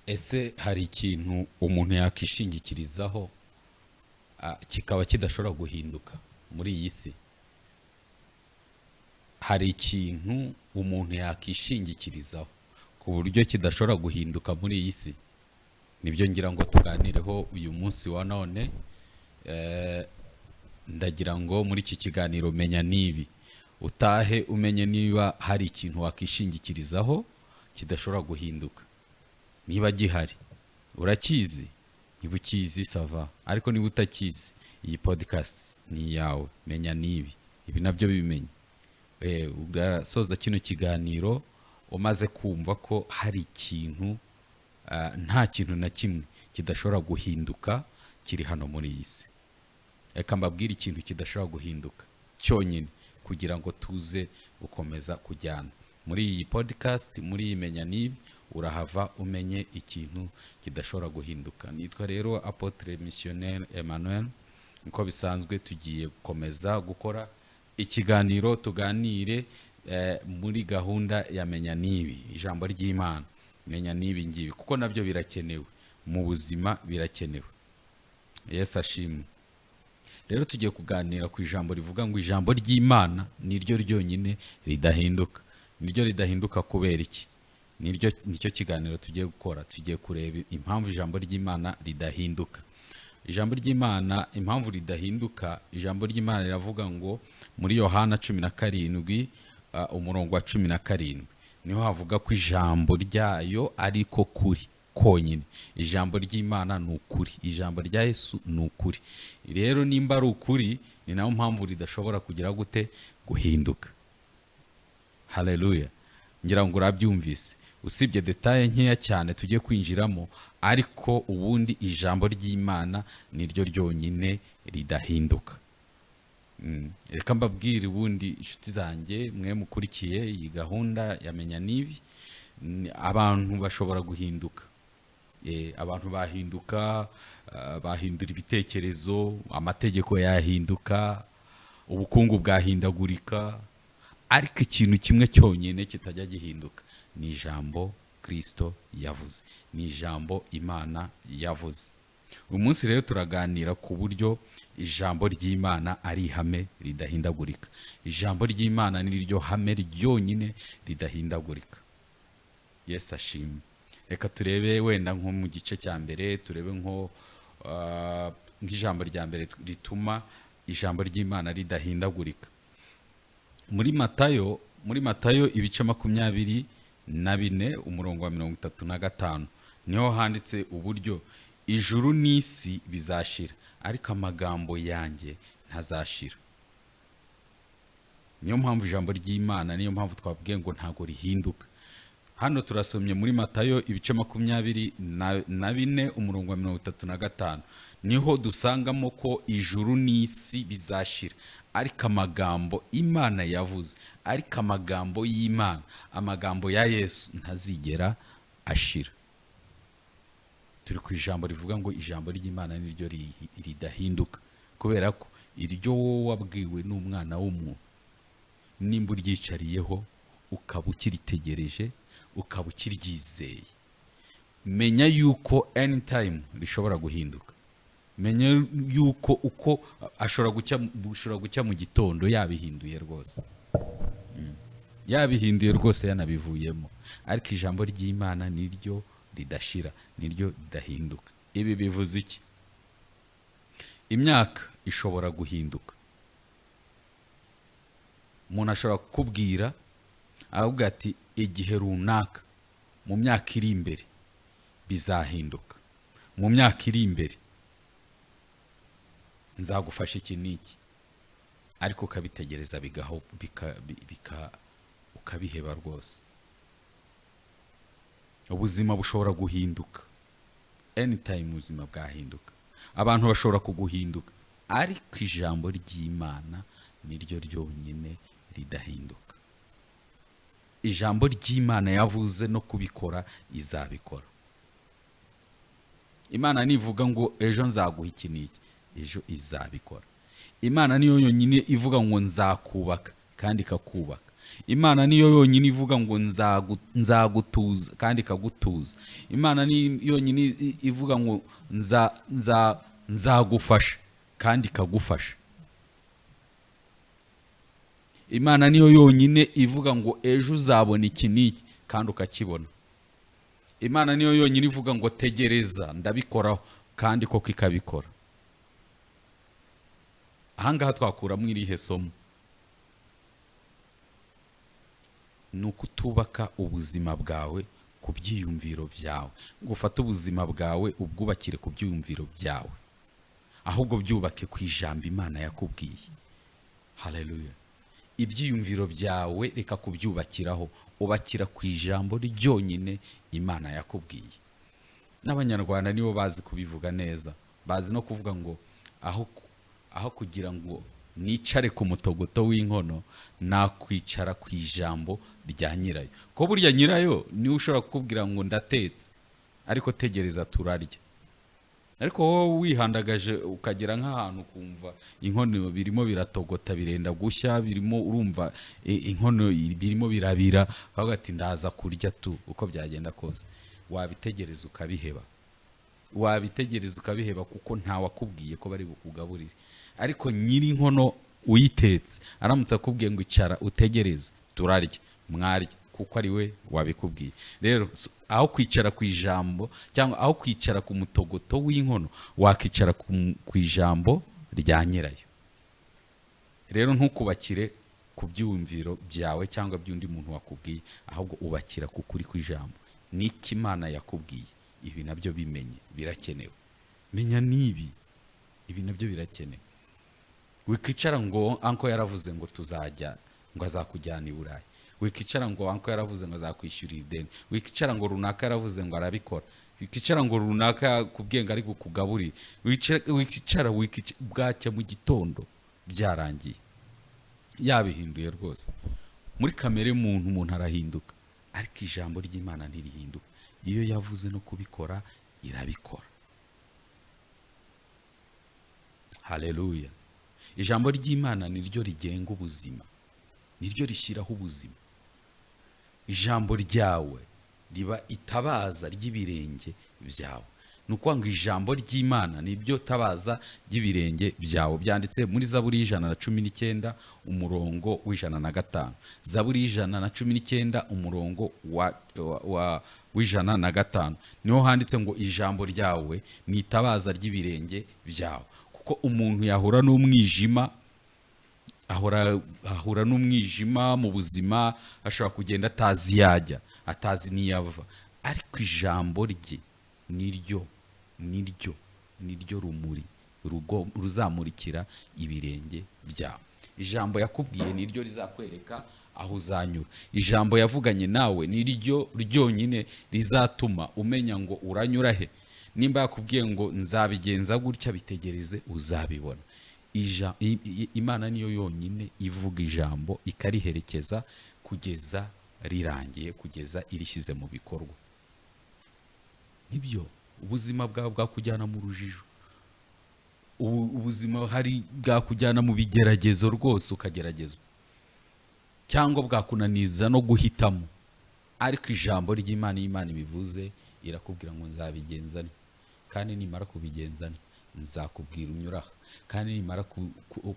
Ese hari ikintu umuntu yakwishingikirizaho kikaba kidashobora guhinduka muri iyi si? Hari ikintu umuntu yakwishingikirizaho ku buryo kidashobora guhinduka muri iyi si? Nibyo ngira ngo tuganireho uyu munsi wa none. Ndagira ngo muri iki kiganiro menya nibi utahe umenye niba hari ikintu wakwishingikirizaho kidashobora guhinduka. Niba gihari urakizi, niba ukizi ça va, ariko niba utakizi iyi podcast ni iyawe. Menya nibi, ibi nabyo bimenye. Ugasoza kino kiganiro umaze kumva ko hari ikintu, nta kintu na kimwe kidashobora guhinduka kiri hano muri iyi si. Reka mbabwire ikintu kidashobora guhinduka cyonyine kugira ngo tuze gukomeza kujyana muri iyi podcast, muri iyi menya nibi. Urahava umenye ikintu kidashobora guhinduka. Nitwa rero Apotre Missionnaire Emmanuel. Nkuko bisanzwe tugiye gukomeza gukora ikiganiro, tuganire muri gahunda ya menya nibi, ijambo ry'Imana. Menya nibi ngibi kuko nabyo birakenewe mu buzima, birakenewe. Yesu ashimwe. Rero tugiye kuganira ku ijambo rivuga ngo ijambo ry'Imana niryo ryonyine ridahinduka. Niryo ridahinduka kubera iki? Niryo nicyo kiganiro tugiye gukora. Tugiye kureba impamvu ijambo ry'Imana ridahinduka. Ijambo ry'Imana impamvu ridahinduka, ijambo ry'Imana riravuga ngo muri Yohana 17, umurongo wa 17, niho havuga ko ijambo ryayo ariko kuri konyine. Ijambo ry'Imana ni ukuri, ijambo rya Yesu ni ukuri. Rero nimba ari ukuri, ni nayo mpamvu ridashobora kugira gute? Guhinduka. Haleluya! Ngira ngo urabyumvise, usibye détails nkeya cyane tugiye kwinjiramo, ariko ubundi ijambo ry'Imana niryo ryonyine ridahinduka. Reka mbabwire ubundi, inshuti zanjye mwe mukurikiye iyi gahunda ya menya nibi, abantu bashobora guhinduka. Abantu bahinduka, bahindura ibitekerezo, amategeko yahinduka, ubukungu bwahindagurika, ariko ikintu kimwe cyonyine kitajya gihinduka ni ijambo Kristo yavuze, ni ijambo Imana yavuze. Uyu munsi rero turaganira ku buryo ijambo ry'Imana ari ihame ridahindagurika. Ijambo ry'Imana ni ryo hame ryonyine ridahindagurika. Yesu ashimwe. Reka turebe wenda nko mu gice cya mbere, turebe nko nk'ijambo rya mbere rituma ijambo ry'Imana ridahindagurika. Muri Matayo ibice 24, umurongo wa 35, niho handitse uburyo ijuru n'isi bizashira ariko amagambo yanjye ntazashira. Niyo mpamvu ijambo ry'Imana, niyo mpamvu twabwiye ngo ntago rihinduka. Hano turasomye muri Matayo ibice 24, umurongo wa 35, niho dusangamo ko ijuru n'isi bizashira ariko amagambo Imana yavuze, ariko amagambo y'Imana, amagambo ya Yesu ntazigera ashira. Turi ku ijambo rivuga ngo ijambo ry'Imana niryo ridahinduka, kubera ko iryo wowe wabwiwe n'umwana w'umuntu, nimba uryicariyeho ukaba ukiritegereje, ukaba ukiryizeye, menya yuko anytime rishobora guhinduka. Menya yuko uko ashobora gucya, bushobora gucya mu gitondo yabihinduye rwose. Yabihinduye rwose, yanabivuyemo, ariko ijambo ry'Imana niryo ridashira, niryo ridahinduka. Ibi bivuze iki? Imyaka ishobora guhinduka. Umuntu ashobora kukubwira aravuga ati igihe runaka mu myaka iri imbere bizahinduka, mu myaka iri imbere nzagufasha iki n'iki, ariko ukabitegereza bigaho ukabiheba rwose. Ubuzima bushobora guhinduka anytime, ubuzima bwahinduka, abantu bashobora kuguhinduka, ariko ijambo ry'Imana niryo ryonyine ridahinduka. Ijambo ry'Imana yavuze no kubikora izabikora. Imana nivuga ngo ejo nzaguha iki n'iki, ejo izabikora. Imana niyo yonyine ivuga ngo nzakubaka kandi ikakubaka. Imana niyo yonyine ivuga ngo nzagutuza kandi ikagutuza. Imana niyo yonyine ivuga ngo nzagufasha kandi ikagufasha. Imana niyo yonyine ivuga ngo ejo uzabona iki n'iki kandi ukakibona. Imana niyo yonyine ivuga ngo tegereza ndabikoraho kandi koko ikabikora. Ahangaha twakuramo irihe somo? Ni ukutubaka ubuzima bwawe ku byiyumviro byawe, ngo ufate ubuzima bwawe ubwubakire ku byiyumviro byawe, ahubwo byubake ku ijambo Imana yakubwiye. Haleluya. Ibyiyumviro byawe reka kubyubakiraho, ubakira ku ijambo ryonyine Imana yakubwiye. N'Abanyarwanda nibo bazi kubivuga neza, bazi no kuvuga ngo aho kugira ngo nicare ku mutogoto w'inkono nakwicara ku ijambo rya nyirayo. Ko burya nyirayo niwe ushobora kukubwira ngo ndatetse, ariko tegereza turarya. Ariko wowe wihandagaje ukagera nk'ahantu ukumva inkono birimo biratogota, birenda gushya, birimo urumva inkono birimo birabira, ukavuga ati ndaza kurya tu uko byagenda kose. Wabitegereza ukabiheba, wabitegereza ukabiheba, kuko ntawakubwiye ko bari bukugaburire. Ariko nyiri inkono uyitetse aramutse akubwiye ngo icara utegereze turarya, mwarya, kuko ari we wabikubwiye. Rero aho kwicara ku ijambo cyangwa aho kwicara ku mutogoto w'inkono, wakicara ku ijambo rya nyirayo. Rero ntukubakire ku byumviro byawe cyangwa by'undi muntu wakubwiye, ahubwo ubakira ku kuri kw'ijambo. N'iki Imana yakubwiye, ibi nabyo bimenye birakenewe. Menya n'ibi, ibi nabyo birakenewe. Wikicara ngo anko yaravuze ngo tuzajya, ngo azakujyana i Burayi. Wikicara ngo anko yaravuze ngo azakwishyurira ideni. Wikicara ngo runaka yaravuze ngo arabikora. Wikicara ngo runaka kubwiye ngo ari kukugaburira. Wikicara bwacya mu gitondo byarangiye, yabihinduye rwose. Muri kamere muntu umuntu arahinduka, ariko ijambo ry'Imana ntirihinduka. Iyo yavuze no kubikora irabikora. Haleluya. Ijambo ry'Imana niryo rigenga ubuzima, niryo rishyiraho ubuzima. Ijambo ryawe riba itabaza ry'ibirenge byawe. Ni ukuvuga ngo ijambo ry'Imana niryo tabaza ry'ibirenge byawe. Byanditse muri Zaburi 119 umurongo 105. Zaburi 119 umurongo 105 niho handitse ngo ijambo ryawe ni itabaza ry'ibirenge byawe. Kuko umuntu yahura n'umwijima, ahura n'umwijima mu buzima, ashobora kugenda atazi yajya, atazi niyava, ariko ijambo rye niryo niryo niryo rumuri ruzamurikira ibirenge byawe. Ijambo yakubwiye niryo rizakwereka aho uzanyura. Ijambo yavuganye nawe niryo ryonyine rizatuma umenya ngo uranyura he. Nimba yakubwiye ngo nzabigenza gutya, bitegereze uzabibona. Imana niyo yonyine ivuga ijambo ikariherekeza kugeza rirangiye, kugeza irishyize mu bikorwa. Nibyo ubuzima bwawe bwakujyana mu rujijo, ubuzima hari bwakujyana mu bigeragezo rwose ukageragezwa, cyangwa bwakunaniza no guhitamo. Ariko ijambo ry'Imana, iyo Imana ibivuze irakubwira ngo nzabigenza nte, kandi nimara kubigenza nte nzakubwira unyura aha, kandi nimara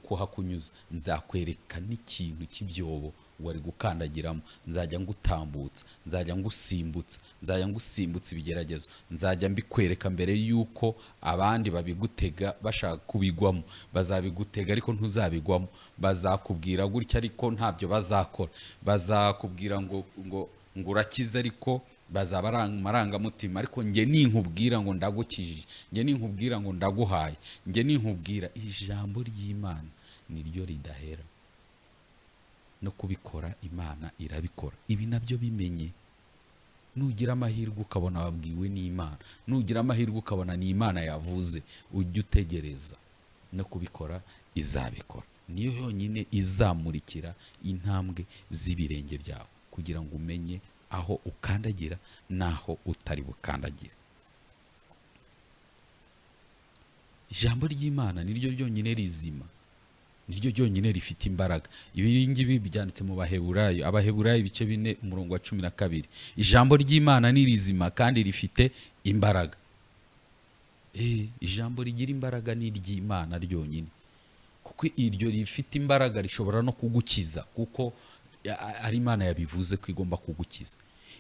kuhakunyuza nzakwereka n'ikintu cy'ibyobo wari gukandagiramo, nzajya ngutambutsa, nzajya ngusimbutsa, nzajya ngusimbutsa ibigeragezo, nzajya mbikwereka mbere yuko abandi babigutega bashaka kubigwamo. Bazabigutega ariko ntuzabigwamo. Bazakubwira gutya ariko ntabyo bazakora. Bazakubwira ngo ngo ngo urakize ariko bazaba ari amarangamutima, ariko njye ninkubwira ngo ndagukijije, njye ninkubwira ngo ndaguhaye, njye ninkubwira. Ijambo ry'Imana niryo ridahera. No kubikora Imana irabikora. Ibi nabyo bimenye. Nugira amahirwe ukabona wabwiwe n'Imana, nugira amahirwe ukabona ni Imana yavuze, ujye utegereza no kubikora izabikora. Niyo yonyine izamurikira intambwe z'ibirenge byawe kugira ngo umenye aho ukandagira n'aho utari bukandagira. Ijambo ry'Imana niryo ryonyine rizima. Niryo ryonyine rifite imbaraga. Ibi ngibi byanditse mu Baheburayo, Abaheburayo ibice 4, umurongo wa 12. Ijambo ry'Imana ni rizima kandi rifite imbaraga. Ijambo rigira imbaraga ni iry'Imana ryonyine, kuko iryo rifite imbaraga rishobora no kugukiza, kuko ari Imana yabivuze ko igomba kugukiza.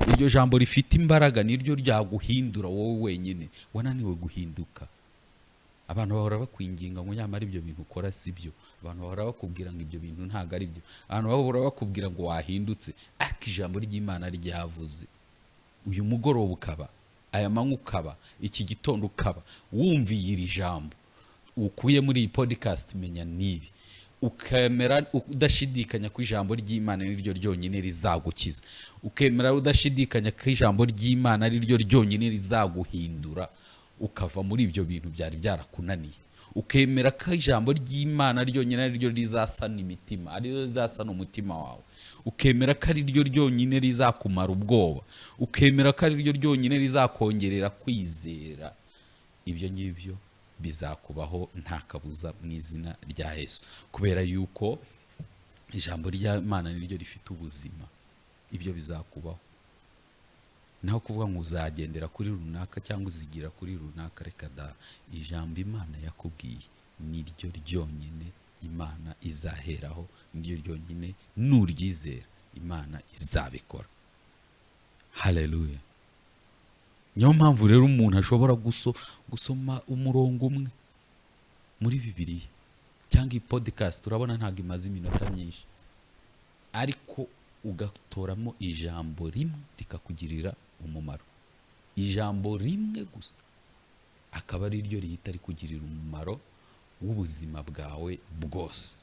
Iryo jambo rifite imbaraga niryo ryaguhindura wowe wenyine wananiwe guhinduka. Abantu bahora bakwinginga ngo nyamara ibyo bintu ukora si byo, abantu bahora bakubwira ngo ibyo bintu ntabwo ari byo, abantu bahora bakubwira ngo wahindutse, ariko ijambo ry'Imana ryavuze. Uyu mugoroba ukaba, aya manywa ukaba, iki gitondo ukaba wumviye iri jambo ukuye muri iyi podcast Menya Nibi, ukemera udashidikanya ko ijambo ry'Imana ari ryo ryonyine rizagukiza, ukemera udashidikanya ko ijambo ry'Imana ari ryo ryonyine rizaguhindura ukava muri ibyo bintu byari byarakunaniye, ukemera ko ijambo ry'Imana ryonyine ari ryo rizasana imitima, ari ryo rizasana umutima wawe, ukemera ko ari ryo ryonyine rizakumara ubwoba, ukemera ko ari ryo ryonyine rizakongerera kwizera, ibyo ngibyo bizakubaho nta kabuza mu izina rya Yesu, kubera yuko ijambo ry'Imana ni ryo rifite ubuzima. Ibyo bizakubaho. Naho kuvuga ngo uzagendera kuri runaka cyangwa uzigira kuri runaka, reka da. Ijambo Imana yakubwiye ni ryo ryonyine Imana izaheraho, ni ryo ryonyine nuryizera Imana izabikora. Haleluya. Niyo mpamvu rero umuntu ashobora gusoma umurongo umwe muri Bibiliya cyangwa iyi podcast, urabona ntabwo imaze iminota myinshi, ariko ugatoramo ijambo rimwe rikakugirira umumaro, ijambo rimwe gusa akaba ari ryo rihita rikugirira umumaro w'ubuzima bwawe bwose.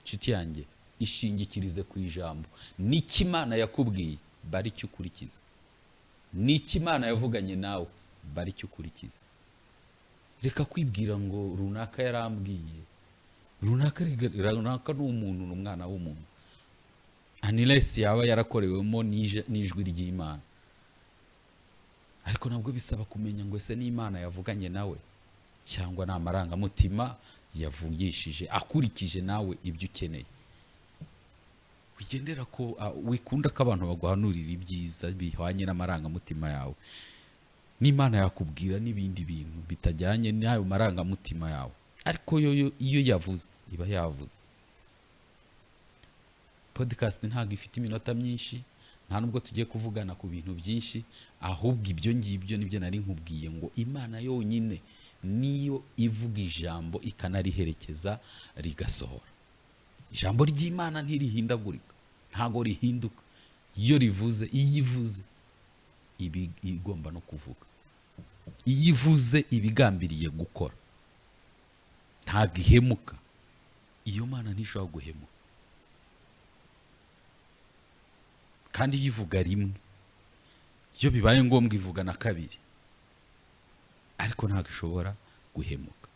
Inshuti yanjye, ishingikirize ku ijambo. N'icyo Imana yakubwiye bari icyo ukurikiza, n'icyo Imana yavuganye nawe bari icyo ukurikiza. Reka kwibwira ngo runaka yarambwiye, runaka ni umuntu, ni umwana w'umuntu, unless yaba yarakorewemo n'ijwi ry'Imana. Ariko nabwo bisaba kumenya ngo ese ni Imana yavuganye nawe cyangwa ni amarangamutima yavugishije akurikije nawe ibyo ukeneye. Wigendera ko wikunda ko abantu baguhanurira ibyiza bihwanye n'amarangamutima yawe, n'Imana yakubwira n'ibindi bintu bitajyanye n'ayo marangamutima yawe, ariko yo iyo yavuze iba yavuze. Podcast ntabwo ifite iminota myinshi, nta nubwo tugiye kuvugana ku bintu byinshi, ahubwo ibyo ngibyo nibyo nari nkubwiye ngo Imana yonyine niyo ivuga ijambo ikanariherekeza rigasohora. Ijambo ry'Imana ntirihindagurika, ntago rihinduka. Iyo rivuze, iyo ivuze iba igomba no kuvuga, iyo ivuze iba igambiriye gukora, ntago ihemuka. Iyo Mana ntishobora guhemuka, kandi iyo ivuga rimwe, iyo bibaye ngombwa ivuga na kabiri, ariko ntabwo ishobora guhemuka.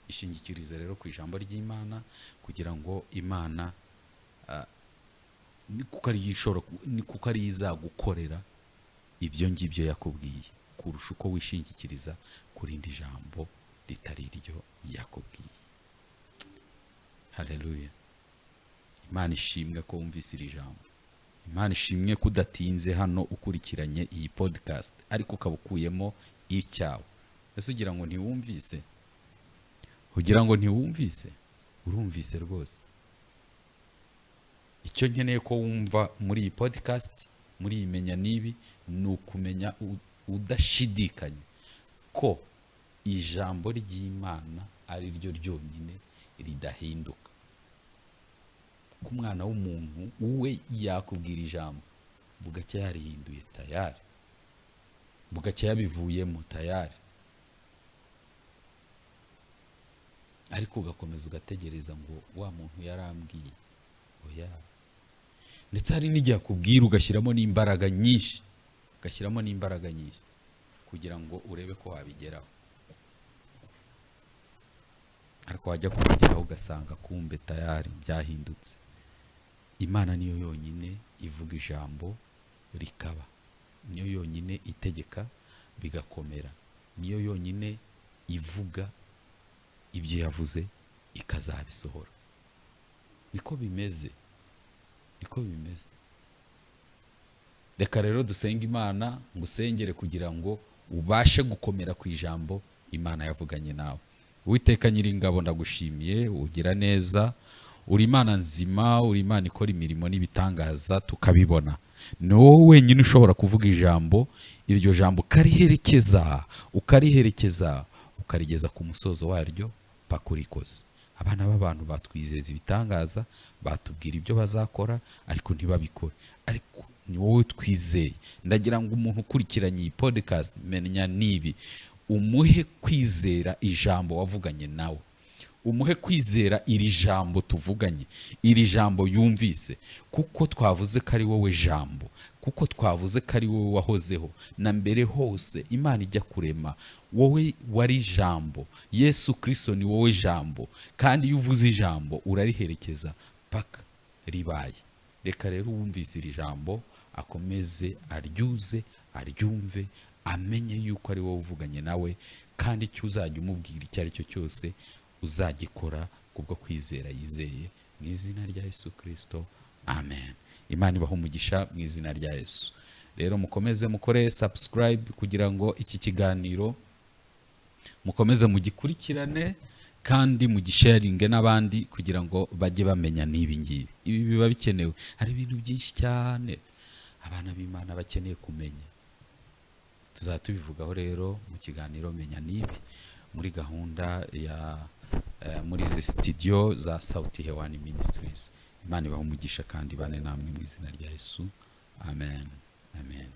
Ishingikirize rero ku ijambo ry'Imana kugira ngo Imana kuko ari ishobora, kuko ari izagukorera ibyo ngibyo yakubwiye kurusha uko wishingikiriza ku rindi jambo ritari iryo yakubwiye. Haleluya. Imana ishimwe ko wumvise iri jambo. Imana ishimwe ko udatinze hano ukurikiranye iyi podcast, ariko ukaba ukuyemo icyawe. Ese ugira ngo ntiwumvise? Ugira ngo ntiwumvise? Urumvise rwose. Icyo nkeneye ko wumva muri iyi podcast, muri iyi Menya Nibi, ni ukumenya udashidikanya ko ijambo ry'Imana ari ryo ryonyine ridahinduka. Ko umwana w'umuntu we yakubwira ijambo bugacya yarihinduye tayari, bugacya yabivuyemo tayari, ariko ugakomeza ugategereza ngo wa muntu yarambwiye. Oya. Ndetse hari n'igihe akubwira ugashyiramo n'imbaraga nyinshi, ugashyiramo n'imbaraga nyinshi kugira ngo urebe ko wabigeraho, ariko wajya kubigeraho ugasanga kumbe tayari byahindutse. Imana niyo yonyine ivuga ijambo rikaba, niyo yonyine itegeka bigakomera, niyo yonyine ivuga ibyo yavuze ikazabisohora. Niko bimeze, niko bimeze. Reka rero dusenge Imana, ngusengere kugira ngo ubashe gukomera ku ijambo Imana yavuganye nawe. Uwiteka Nyiringabo, ndagushimiye, ugira neza, uri Imana nzima, uri Imana ikora imirimo n'ibitangaza tukabibona. Ni wowe wenyine ushobora kuvuga ijambo, iryo jambo ukariherekeza, ukariherekeza, ukarigeza ku musozo waryo paka urikoze. Abana b'abantu batwizeza ibitangaza, batubwira ibyo bazakora, ariko ntibabikore. Ariko ni wowe twizeye. Ndagira ngo umuntu ukurikiranye iyi podcast Menya Nibi, umuhe kwizera ijambo wavuganye nawe, umuhe kwizera iri jambo tuvuganye, iri jambo yumvise, kuko twavuze ko ari wowe jambo, kuko twavuze ko ari wowe wahozeho na mbere hose. Imana ijya kurema, wowe wari jambo. Yesu Kirisito, ni wowe jambo, kandi iyo uvuze ijambo urariherekeza paka ribaye. Reka rero uwumvise iri jambo akomeze aryuze, aryumve, amenye yuko ari wowe uvuganye nawe, kandi icyo uzajya umubwira icyo ari cyo cyose uzagikora kubwo kwizera yizeye. Mu izina rya Yesu Kirisito, amen. Imana ibaha umugisha mu izina rya Yesu. Rero mukomeze mukore subscribe kugira ngo iki kiganiro mukomeze mugikurikirane, kandi mugisharinge n'abandi kugira ngo bajye bamenya n'ibi ngibi. Ibi biba bikenewe. Hari ibintu byinshi cyane abana b'Imana bakeneye kumenya. Tuzaba tubivugaho rero mu kiganiro Menya Nibi, muri gahunda ya muri izi studio za Sauti Hewani Ministries. Imana ibaha umugisha kandi bane namwe mu izina rya Yesu. Amen, amen.